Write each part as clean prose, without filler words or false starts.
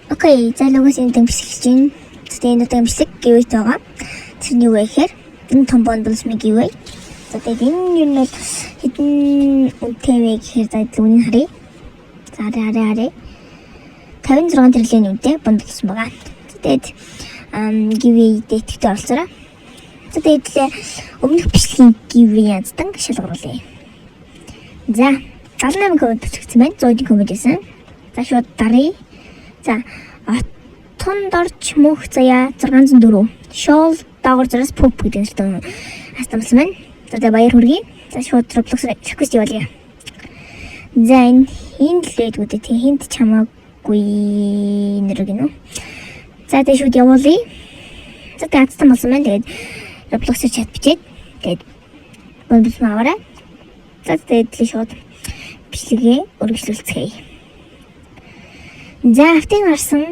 Okay, за логос энэ дэмжлэг эхэлж байна. За энэ удаагийн бичлэг giveaway байгаа. Тэр нь юу вэ гэхээр энэ том bundles-ны giveaway. За тэгээд энэ юу нь бол хэдэн үнэтэй вэ гэхээр за үнийг харъя. За харъя, харъя, харъя. 56 тэрлийн үнэтэй bundles байгаа. За тэгээд giveaway дээр идэвхтэй оролцоорой. За тэгээд л өмнөх бичлэгийн giveaway янздан шалгаруулъя. За 78 comment бичигдсэн байна. 100 comment байсан. За шууд даръя. За отонд орч мөнх заяа 604. Шоул доогор зураас пүп гэдэг нэртэй астамсан байна. За тэгээ баяр хүргэе. За шууд Roblox request явуулъя. За энэ хинд л байдгүй дээ. Тэг хинт чамаагүй нэр гинэ. За тэгээ шууд явуулъя. За тэгээ астам болсон байна. Тэгээд Roblox-оор chat бичээд тэгээд бомбс аваарай. За тэгээд л шууд бичлэгээ үргэлжлүүлцгээе. За update гарсан.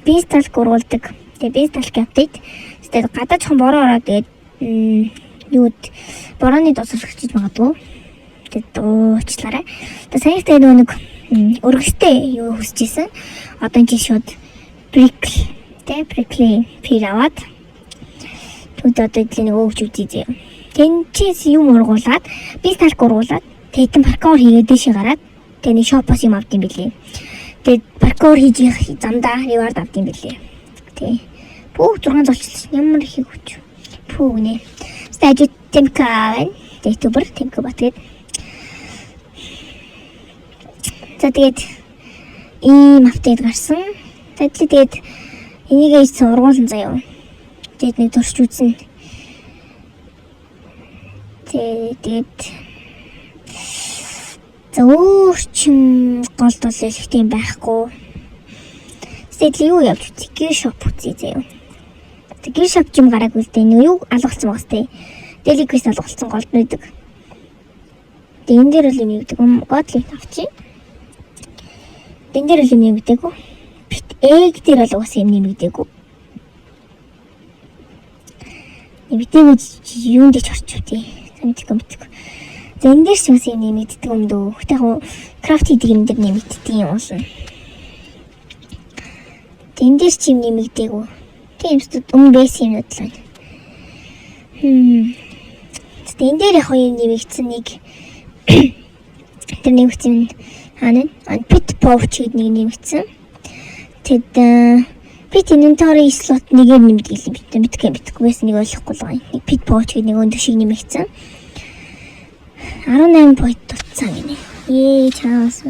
Beanstalk ургуулдаг. Тэгээ Beanstalk update. Тэгээд гадаа жоохон бороо ороод тэгээд юуд борооны дуу сонсогдож магадгүй. Тэгээд уучлаарай. Тэгээд сая тэгээд нөгөө нэг өргөстэй юу хүсэж исэн. Одоо энэ шууд prickle тэ prickly pear аваад тэгвэл одоо эдлийн нэг өөгч үзье зөө. Тэнчээс юм ургуулад Beanstalk ургуулад тэгээд паркур хийгээд дэшээ гараад тэгээд нэг shop оос юм авд юм билий. Тэгээд паркур хийж замдаа reward авд юм билий. Тэ. Бүх 6 золчлоо. Ямар их хүч. Пүү гинэ. Стажи Темка байна. YouTuber Темка бат гээд. За тэгээд ийм update гарсан. За тэгээд энийгээ ийсэн ургуулсан заяа. Тэгээд нэг турш үзсэн. Тэгээд за өөр чим гол дол хэлэхтэй юм байхгүй. Тэгээд юу явж үзье? Gear shop үзье заяа. Тэг gear shop юм гараагүй л дээ. Нэг юу алга болсон байгаа сте. Daily quest алга болсон голд нэгдэг. Тэг энэ дээр бол юм юу гэдэг юм? Godly авчи. Энэ дээр бол юм нэмэгдээгүй. Pet egg дээр бол угаасаа юм нэмэгдээгүй. Нэмэгдээгүй юунд ч орчих тий. За мэдгүй мэдгүй. За энэ дээр ч бас юм нэмэгддэг юм дөө. Гэтэ яг craft хийдэг юм дээр нэмэгддэг юм уулна. Тэг энэ дээр ч юм нэмэгдээгүй. Тийм өмнө байсан юмнууд л байна. Тэг энэ дээр яг юм нэмэгдсэн нэг тэр нэмэгдсэн хаана вэ? Pet pouch гэдэг нэг нэмэгдсэн. Тэгэд pet inventory slot нэгээр нэмдэг юм би мэдгүй мэдгүй байсан нэг ойлгохгүй л байгаа юм. Нэг pet pouch гэдэг нэг өндөг шиг нэмэгдсэн. 18 point дутсан гинэ. Ээ чаас.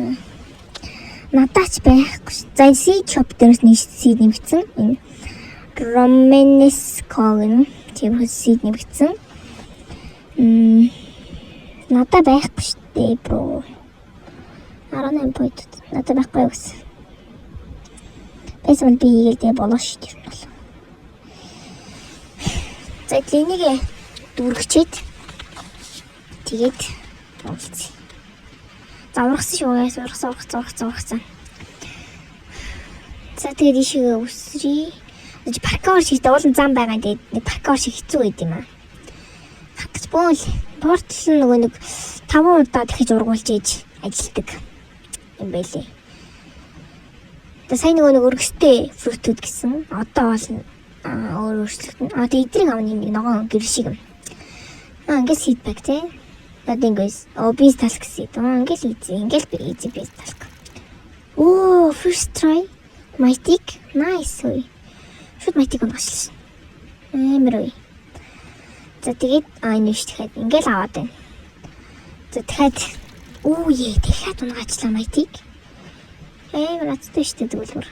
Надаач байхгүй. За энэ seed shop дээрээс нэг seed нэмэгдсэн. Энэ Romanesco гэнэ. Тийм seed нэмэгдсэн. Надаа байхгүй шүү дээ, bro. 18 point надад байхгүй юу гэсэн. Байсан бол би хийгээл тэгээ болоо шүү дээ. Бол. За энийг дүүргчээд тэгээд уулзъя. За ургасан шүү guys, ургасан, ургасан, ургасан, ургасан. За тэгээд ийшээгээ үсрий. Паркур шиг уулын зам байгаа. Тэгээд нэг паркур шиг хэцүү байд юм аа. Хатгаж бөөл. Portal нь нөгөө нэг 5 удаа дахиж ургуулж ээж ажилтдаг юм байлээ. Тэгээ сайн нөгөө нэг өргөстэй fruit үүд гэсэн. Одоо бол өөр өөрчлөгдөн. А тэгээ эдрийг авах нэг ногоон гэр шиг юм. Аа ингээд seed pack тий. Одоо ингээс оо beanstalk seed. Аа ингээл easy. Ингээл easy beanstalk. Оо first try. Mythic. Nice ой. Шууд mythic унгачлаа. Амар ой. За тэгээд а энэ биш дахиад ингээл аваад байна. За дахиад үү ээ дахиад унгаачлаа mythic. Амар азтай шүү дээ тэгвэл бүр.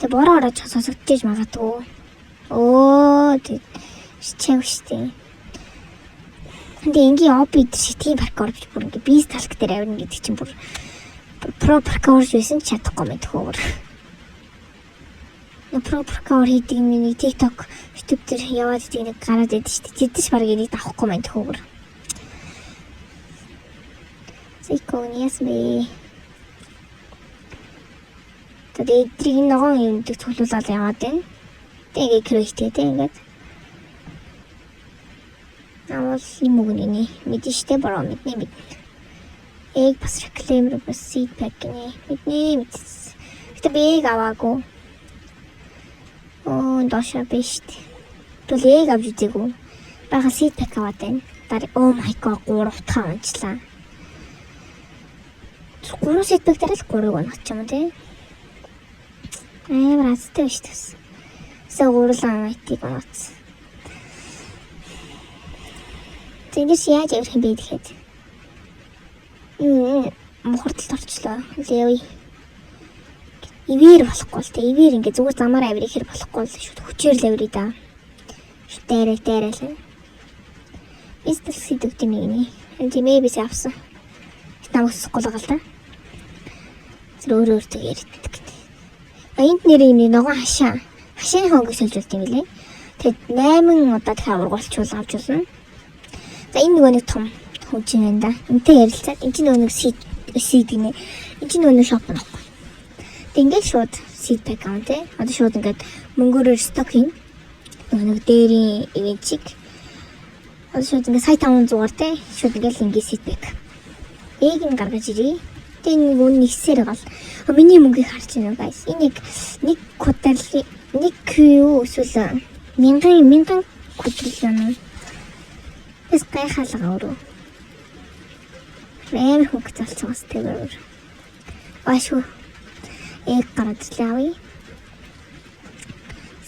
Тэг бороо ороод сонсогдож магадгүй. Өө тэг чиг шүү дээ. Тэгээ энгийн obby шиг тийм паркур биш бүр ингээ beanstalk дээр авирна гэдэг чинь бүр pro паркур байсан ч чадахгүй мэдэх өөр. Pro паркур хийдэг юм нэг TikTok, YouTube дээр яваад идэг нэг гараад идэв шүү дээ. Тэд ч баг энийг давахгүй мэдэх өөр. Зикон яасан бэ? Тэгээд эдрийг ногоон юм дэг цуглуулаад яваад байна. Тэг ингээ create тэ ингээд. Авал юм үг нэ. Мэдэн штэ бороо мэднэ мэднэ. Egg бас reclaimer бас seed pack гинэ. Мэднэ мэдсэн. Гэтэ би egg аваагүй. Оо, доошоо биш шүү дээ. Тэгвэл egg авч үзээгүй. Бага seed pack аваад байна. Дараа, oh my god, гурав дахь унчлаа. Гурван seed pack дээр л гурыг унах юм тий. Амар азтай биш төс. Сэ гурлаа майтыг унаац. Тэнгээс яаж авирах юм бэ гэхэд. Мухардалд орчлоо. Леви. Ивэр болохгүй л те. Ивэр ингээ зүгээр замаар авирах хэр болохгүй л шүүд хүчээр л авирыг да. Шүүд дайрал дайрал. Бистэл сидэг юм нэг. Энэ тийм ээ бис авсан. Намайг өсөхгүй л байгаа л да. Тэр өөр өөртөө ярьдаг гэдэг. А энд нэр юм нэг ногоон хашаа. Хашааны хоног сольж болт юм билээ. Тэгэд 8 удаа дахиад ургуулчвал авч болно. За, энэ нөгөө нэг том хүн чинь байна да. Энтэй ярилцаад энэ чинь нөгөө нэг seed seed гинэ. Энэ чинь нөгөө нэг shop нөхгүй. Тэг ингээд шууд seed pack авах те. Одоо шууд ингээд мөнгөөрөө stock хийн. Нөгөө нэг дээрийн event чиг. Одоо шууд ингээд сая 500-аар те. Шууд ингээд ингээд seed pack. Egg нь гаргаж ирье. Тэгээ нэг үн нэгсээр гал. Миний мөнгийг харж байна guys. Энэ нэг quadrillion, нэг Q эсвэл мянган мянган quadrillion уу? Тэс гайхалгаа өөрөө. Амар хөнгө залцсан бас тэр. Ашгүй. Egg гараад ирлээ, авъя.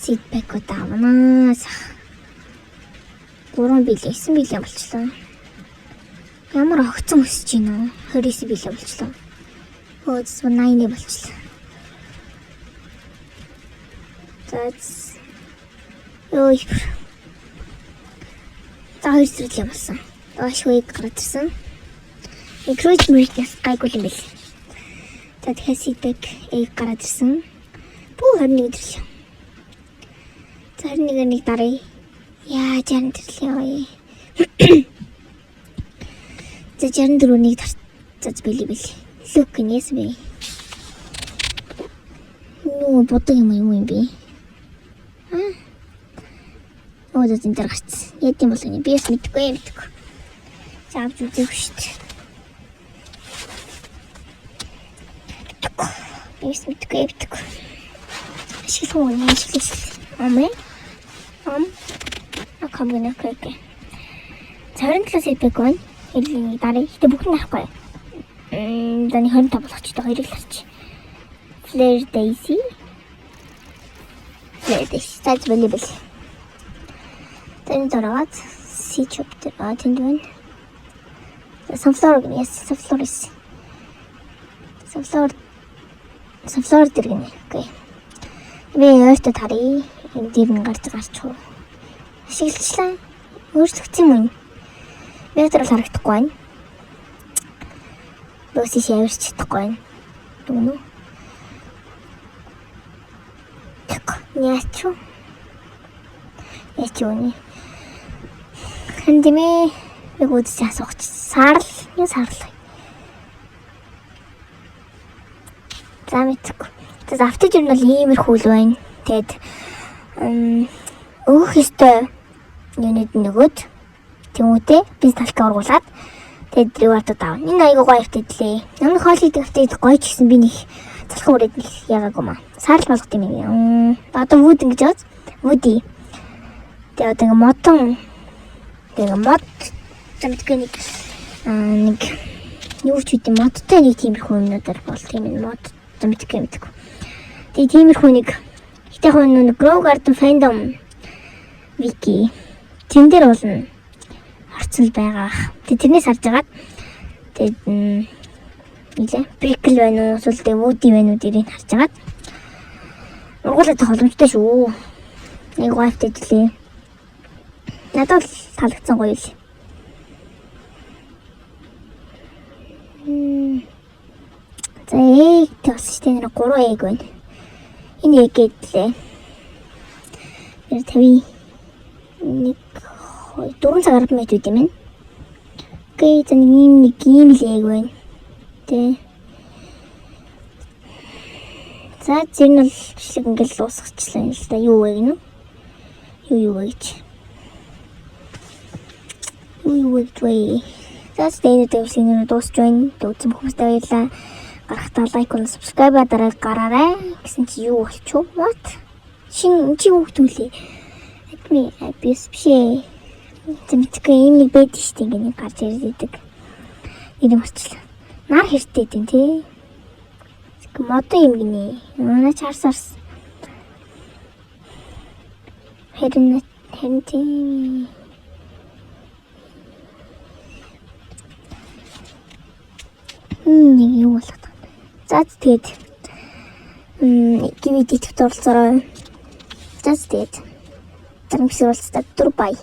Seed pack авнаа. 3 billion, 9 billion болчлоо. Ямар огцон өсөж гин үү? 29 billion болчлоо. Өө, 80 болчлоо. За. Йоо. За, 2 trillion болсон. Ашгүй гараад ирсэн. Encourage Merit-ээс гайгүй юм бэл. За, тэгэхээр seed pack egg гараад ирсэн. Бүү, 21 trillion. За, 21-ээр нэг даръя. Яа, 60 trillion. За, 64-нийг дар. За, били били. Лүк гинэс бэ. Нүү, бодог юм уу, юм бэ? Аа. Оо, за, энэ дээр гарцсан. Яд юм бол би бас мэдэхгүй мэдэхгүй. За, авч үзээгүй шүү дээ. Мэдэхгүй. Би бас мэдэхгүй мэдэхгүй. Ашиглах уу? Ашиглах. Ам ээ. Ам. А, кам гэнэ, okay okay. 27 seed pack байна. Хэрлийн дараа. Гэтэ бүх нь харахгүй. За, нэг 25 болгоч та хоёрыг л харч. Flare Daisy. Flare Daisy. За, били били. Тэр дөрөвд C chapter а тэнд байна. Sunflower гэнэ. Yes, sunflower is. Sunflower, sunflower дэр гэнэ. Okay. Би ойртой тарья. Энэ дээр нь гарч гарч уу. Ашиглажлаа. Өөрчлөгдсөн юм уу? Би тэр бол харагдахгүй байна. Бөөсөш авирч чадахгүй байна. Дүгнэ үү? Так, яач юу? Яач юу нэ? Хэн димээ? Яг үзэж асуух. Саарл, юу саарл? За, мэдгүй. За, update ер нь бол иймэрхүү л байна. Тэгээд өгөх ёстой юунууд нөгөөд тэмүүтээ би талтай ургуулад тэгээд reward авна. Энэ айгуу гоё update лээ. Өмнөх хоол хийдэг update гоё ч гэсэн би нэг залхан үрээд нэг ягаагүй маа. Саарл болгох юм юм. Одоо wood ингэж яваад woody. Тэгээд одоо ингээ модон, тэгээ мод замдгүй нэг нэг юу ч үгүй модтой нэг тиймэрхүү юмнуудаар бол тийм мод замдгүй мэдгүй. Тэгээ тиймэрхүү нэг гэтээ хөө нэг Grow Garden Fandom wiki тэн дээр болно орцол байгаа. Тэгээ тэрнээс харж агаад тэгээд нилээ Prickle байна уу, эсвэл тэгээ Woody байна уу дэрийг харж агаад ургуулаад боломжтой шүү. Нэг гоё update лээ. Надад бол таалагдсан, гоё л. За, egg болсон шүү дээ. Нэр 3 egg байна. Энэ egg гэдлээ. Нэр 50 1 2 4 цаг 10 минут үт юм байна. Okay, за, нэг ийм нэг ийм л egg байна. Тэ. За, зэрэг нь бол бичлэг ингээл дуусгачлаа юм л да. Юу вэ гэнэ? Юу юу вэ гэж. Юу юу вэ гэж вэ? За, энэ удаа бичлэг нэр дуусч байна. Үзсэн хүмүүстээ баярлалаа. Гарахтаа like болон subscribe дараа гараарай. Гэсэн чи юу болчих вэ? What? Шин чи юу гэдүүлээ? Admin abuse биш ээ. Зэмтгүй ийм нэг байдаг шүү дээ, ингээ нэг гарч ирээд идэг. Нэр марчлаа. Нар хэртэй дээ тий. Модон юм гинэ. Манай ч харс харс. Харин тийм. Нэг юу болох вэ? За, тэгээд giveaway идэвхтэй оролцоорой. За, тэгээд дараа бичлэг уулзтаа. Түр bye.